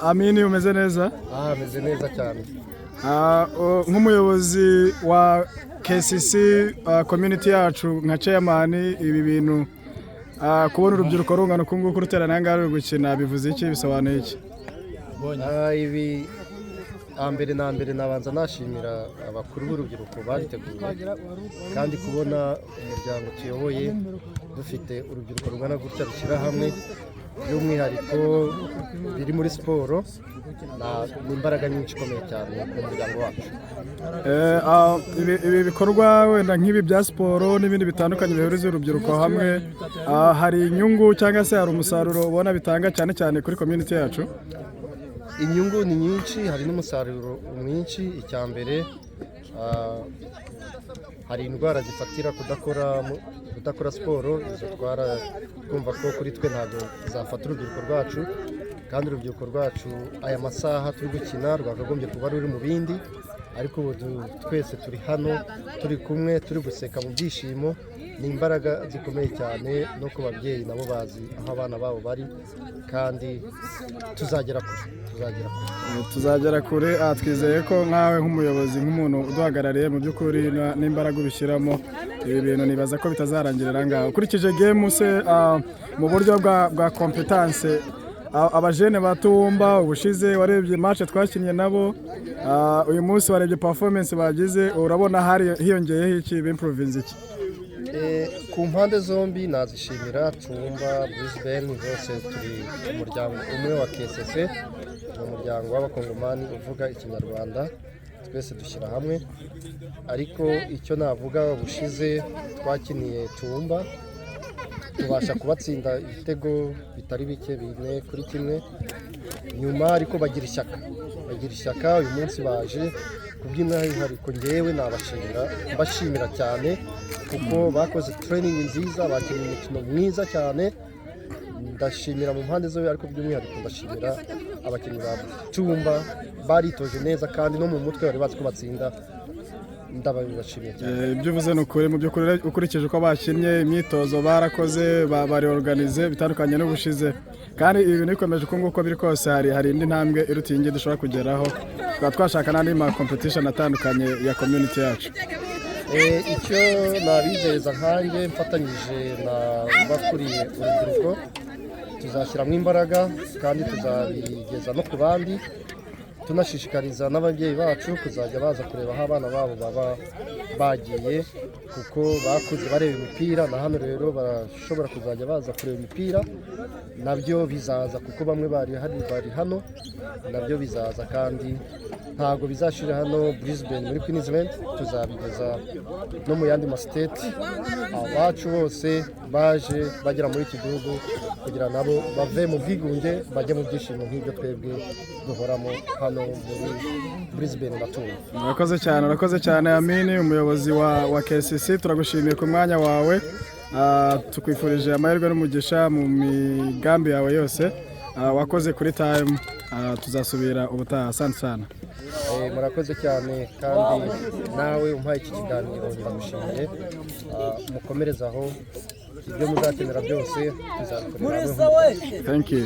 Amini, umeze neza? Ah, meze neza cyane. Nk'umuyobozi wa KCC community yacu, nka chairman, ibi bintu kubona urubyiruko rungana uku nguku ruterana aha ngaha ruri gukina bivuze iki, bisobanuye iki? Ibi mbere na mbere nabanza nashimira abakuru b'urubyiruko babiteguye, kandi kubona umuryango tuyoboye dufite urubyiruko rungana gutya rushyira hamwe, by'umwihariko biri muri siporo, ni imbaraga nyinshi ikomeye cyane mu muryango wacu. Ibi bikorwa wenda nk'ibi bya siporo n'ibindi bitandukanye bihuriza urubyiruko hamwe, hari inyungu cyangwa se hari umusaruro ubona bitanga cyane cyane kuri community yacu? Inyungu ni nyinshi, hari n'umusaruro mwinshi. Icya mbere, hari indwara zifatira kudakora siporo. Izo twara twumva ko kuri twe ntabwo zafata urubyiruko rwacu, kandi urubyiruko rwacu aya masaha turi gukina rwakagombye kuba ruri mu bindi, ariko ubu twese turi hano turi kumwe, turi guseka mu byishimo. Ni imbaraga zikomeye cyane no ku babyeyi, nabo bazi aho abana babo bari, kandi tuzagera kure, tuzagera kure. Tuzagera kure. Twizeye ko nkawe nk'umuyobozi, nk'umuntu uduhagarariye, mu by'ukuri n'imbaraga ubishyiramo, ibi bintu nibaza ko bitazarangirira ngaho. Ukurikije game se, mu buryo bwa competence, abajene ba Toowoomba, ubushize warebye match twakinnye nabo, uyu munsi warebye performance bagize, urabona hari hiyongeyeho iki, bimprovinze iki? Ku mpande zombi nazishimira, Toowoomba, Brisbane, bose turi umuryango umwe wa KCC, ni umuryango w'Abakongomani uvuga Ikinyarwanda, twese dushyira hamwe. Ariko icyo navuga, ubushize twakiniye Toowoomba tubasha kubatsinda ibitego bitari bike, 4-1. Nyuma ariko bagira ishyaka, bagira ishyaka. Uyu munsi baje ku by'umwihariko, ngewe nabashimira, mbashimira cyane kuko bakoze training nziza, bakinnye umukino mwiza cyane. Ndashimira mu mpande zombi, ariko by'umwihariko ndashimira abakinnyi ba Toowoomba, baritoje neza kandi no mu mutwe bari bazi ko batsinda. Ndababashimiye cyane. Ibyo uvuze ni ukuri. Mu by'ukuri, ukurikije uko bakinnye, imyitozo barakoze, bari organize bitandukanye n'ubushize, kandi ibi bintu bikomeje uko nguko biri kose, hari indi ntambwe iruta iyi ngiyi dushobora kugeraho, tukaba twashaka n'andi ma competition atandukanye ya community yacu. Icyo nabizeza nkanjye mfatanyije na bakuriye urubyiruko, tuzashyiramo imbaraga kandi tuzabigeza no ku bandi, tunashishikariza n'ababyeyi bacu kuzajya baza kureba aho abana babo baba bagiye, kuko bakuze bareba imipira, na hano rero barashobora kuzajya baza kureba imipira. Nabyo bizaza kuko bamwe bari hari, bari hano, nabyo bizaza, kandi ntabwo bizashira hano Brisbane muri Queensland, tuzabigeza no mu yandi ma state. Abacu bose baje bagera muri iki gihugu kugira nabo bave mu bwigunge bajye mu byishimo nk'ibyo twebwe duhoramo hano muri Brisbane na Toowoomba. Urakoze cyane, urakoze cyane Amini, umuyobozi wa KCC. Turagushimiye ku mwanya wawe. Tukwifurije amahirwe n'umugisha mu migambi yawe yose. Wakoze kuri time. Tuzasubira ubutaha. Asante sana. Murakoze cyane, kandi nawe umpaye iki kiganiro ndagushimiye. Mukomereze aho, ibyo muzakenera byose tuzabikorera hamwe. Thank you.